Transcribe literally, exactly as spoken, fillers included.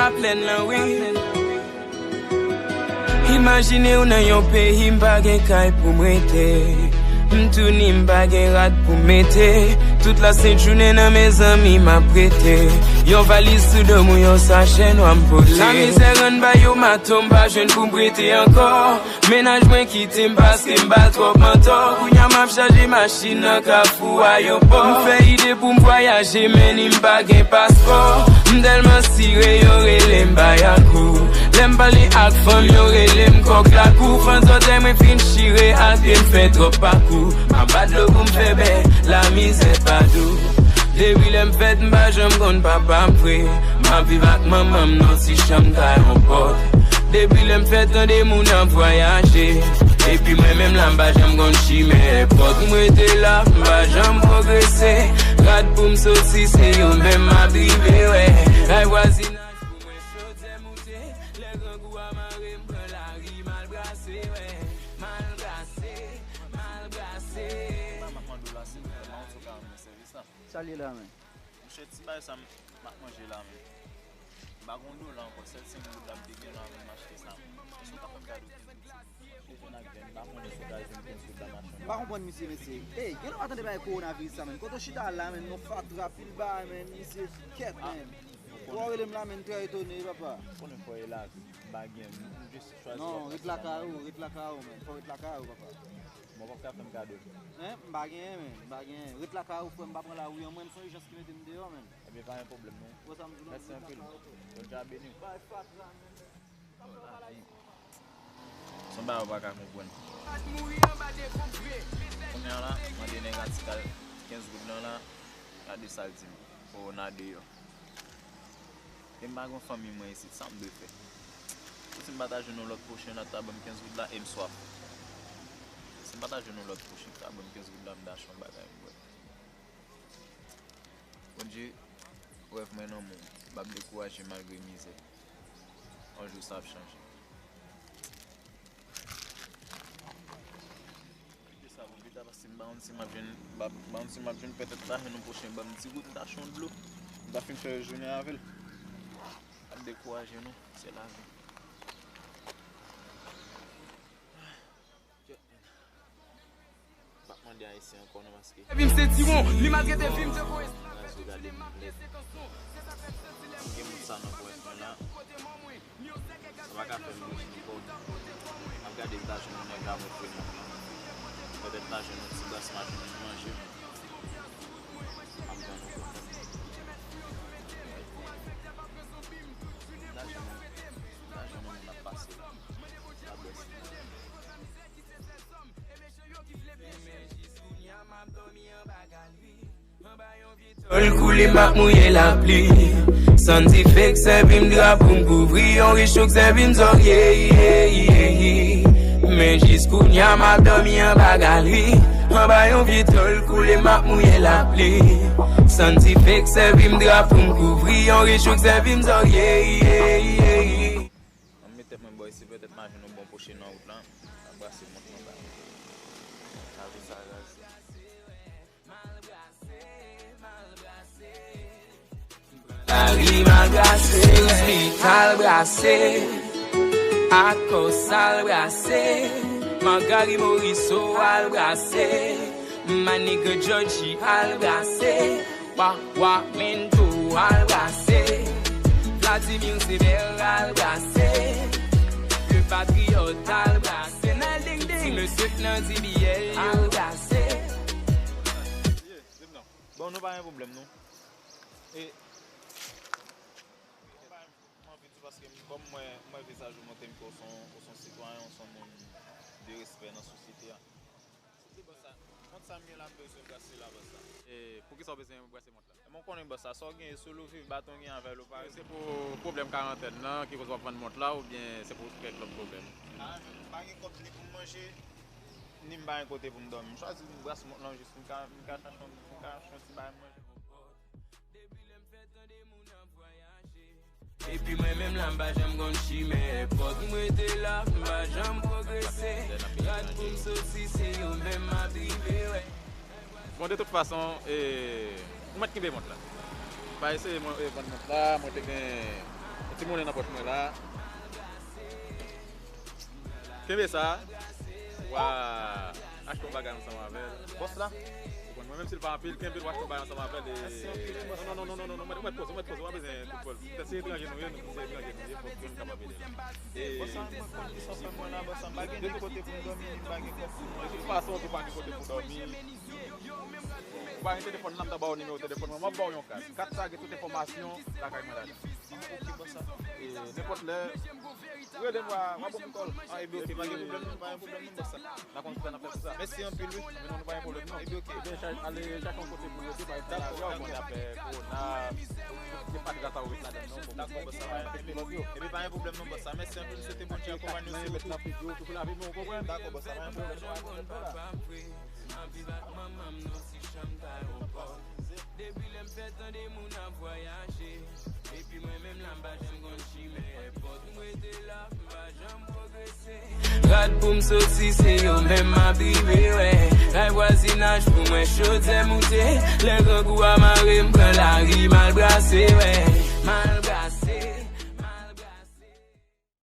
Plèn lan, wi. Imajine w nan yon peyi m pa gen kay pou m rete. M touni m pa gen rad pou m mete. Tout la sent jounen nan men zanmi m ap rete. Yon valiz sou do m ou yon sachè nwa m pote. Lamizè rann ba yo mato m pa jwenn pou m prete ankò. Mennaj mwen kite m paske m ba l twòp mantò. Kounye a m ap chaje machin nan kafou ayewopò. M fè ide pou m vwayaje men ni m pa gen paspò. M tèlman sire yo rele m bayakou. Lè m pale ak fanm yo rele m kòk lakou. Fann zòtèy mwen fin chire ak pye m fè twòp pakou. M ap bat dlo pou m fè bè lamizè pa dou. Depi lè m fèt m pa janm konn papa m vre. M ap viv ak manman m nan ti chanm kay yon pòt. Depi lè m fèt tande moun ap vwayaje. Epi mwen menm la m pa janm konn chimen èpòt. M rete la m pa janm pwogrese. Rad pou m soti se yo menm m ap drive wè. Kay vwazinaj pou mwen chodyè moute. Lè grangou a mare m pran lari m al brase wè. M al brase, m al brase. Sa l ye la menm? Monchè, ti bagay sa m, m ap manje la menm. M pa gon dola ankò, sèl senk goud la m te gen la pou m achte sa menm. Èske w ka fè m kado kenz goud? Ou konn ak ven, m pa konnen si w ka jwenn kenz goud la machann. M pa konprann misye, mesye. Ey, genlè w pa tande bagay kowonaviris sa menm. Kote w chita la menm, yon fatra, pil bagay menm, misye kèt menm. Ou wè w rele m la menm, trè etone, papa. Konnen fò e la, m pa gen, m jis chwazi. Non, ret lakay ou, ret lakay ou menm. Fò w ret lakay ou, papa. Bon, w p ap ka fè m kado. Hein? M pa genyen, men. M pa genyen. Ret lakay ou, frè m, m pa pran lari an mwen, m se yon ijans ki mete m deyò, men. Ebyen, pa gen pwoblèm, non. Wè sa m di w la, mèsi anpil. Bondye a beni w. Bay fatra, men. Se yon bagay w pa ka konprann. Kounye a la, mande nèg a ti kal kenz goud lan la, gade sa l di m. Kowona deyò. E m pa gen fanmi mwen isit, sa m dwe fè? Pou si m pa ta jwenn yon lòt pwochen la ta ban m kenz goud la e m swaf. Si m pa ta jwenn yon lòt pwochen ki ta ban m kenz goud la, m ta achte yon bagay m bwè. Bondye, rèv mwen nan men w, m p ap dekouraje malgre mizè. Yon jou sa ap chanje. Kite sa pou pita, paske m pa konn si m ap jwenn, m pa, m pa konn si m ap jwenn petèt lajan nan pwochen ban m ti goud, m ta achte yon dlo. M ta fin fè jounen avè l. P ap dekouraje nou, se lavi. M p ap mande ayisyen ankò non, paske. Epi m se tiwon, li maltrete fi m, te voye. Razo gade m vle. M gen moun sa nan pwent mwen la. Sa pa ka fè m bouji ankò. M ap gade m ta jwenn yon nèg la mwen fre mwen. Petèt m ta jwenn yon ti bras, m a jwenn manje. M ap vann yon kote. M ta jwenn yon, m ta jwenn yon moun ap pase la. M ap bwè si. Tòl koule m ap mouye lapli. Santi fake sèvi m dra pou m kouvri. Yon rich ou k sèvi m zòrye. Men jis kounye a m ap dòmi anba galri. Anba yon vye tòl koule m ap mouye lapli. Santi fake sèvi m dra pou m kouvri. Yon rich ou k sèvi m zòrye. Mwen met tèt mwen bò isit, petèt m a jwenn yon bon pwochen nan wout lan. M ap brase mont mwen ba. Lavi sa raz. Lari m al brase, Smith al brase, Akòs al brase, Margary Morisseau al brase, my nigga Georgie al brase, Wa, Wa, Mento al brase, Vladimir Sever al brase, Le Patriote al brase, Nel Ding Ding, ti mesye k nan D B L yo al brase. Bon, nou pa gen pwoblèm, non. E, m anvi di paske m, kòm mwen, mwen vizaj ou montre m ke w se yon, ou se yon sitwayen, ou se yon moun de respè nan sosyete a. Mont sa m gen la, m bezwen brase la, bòs la. E, poukisa w bezwen brase mont la? Mwen konnen bòs la, sa w genyen sou li w viv, baton w genyen avè l ou pare. Se pou pwoblèm karantèn nan ki koz w ap vann mont la, oubyen se pou kèk lòt pwoblèm? A, men m pa gen kòb ni pou m manje, ni m pa gen kote pou m dòmi. M chwazi m brase mont lan jis pou m ka, m ka chache yon, m ka chache yon ti bagay m manje. Epi mwen menm la m pa janm konn chimen èpòt. M rete la, m pa janm pwogrese. Rad pou m soti, se yo menm m ap drive, wè. Bon, de tout fason, e, ou mèt kenbe mont la. Pa eseye mwen, e, vann mont la, mwen te gen yon Ti monnen nan pòch mwen la. Kenbe sa. Wa achte yon bagay ansanm avè l. Bòs la. Ou konn mwen, menm si l pa anpil, kenbe l, w achte yon bagay ansanm avè l. E... Non, non, non, non, non, non, mwen, mwen poze, mwen poze, w pa bezwen tout bòl. Petèt se etranje nou ye, nou, se etranje nou ye, fòk youn kapab ede la. E... Bòs la, mwen konn ki sa w fè mwen la, bòs la, m pa gen ni kote pou m dòmi, ni m pa gen kòb pou manje. De tout fason, ou pa gen kote pou dòmi. Ou pa gen telefòn nan, m ta ba w nimewo telefòn mwen, m ap ba w yon kat. Kat sa gen tout enfòmasyon lakay mwen ladan. Ok, bòs la. E nenpòt lè, rele m, w a, w a bon pou kòl. Ah, epi ok, pa gen pwoblèm non, pa gen pwoblèm non, bòs la. N a konn sa n ap fè pou sa. Mèsi anpil, wi. Men non, nou pa gen pwoblèm non. Epi ok. Ebyen, chache, ale chache yon kote pou rete, pa egzanp, la, w konn y ap fè kowona, gen pa de gata ou ret ladan non, pou... Dakò, bòs la, pa gen pwoblèm. Epi pa gen pwoblèm non, bòs la. Mèsi anpil, m swete Bondye akonpanye w sou wout ou. Nan figi w, toujou lave men w, konprann? Dakò, bòs la, pa gen pwoblèm. Anvi bat manman m nan ti chanm ta yon pòz. Depi lè m fè tande moun ap vwayaje, epi mwen menm la m pa janm konn chimen èpòt. M rete la, m pa janm pwogrese. Rad pou m soti, se yo menm m ap drive, wè. Kay vwazinaj pou mwen, chodyè moute. Lè grangou a mare m, pran lari, m al brase, wè. M al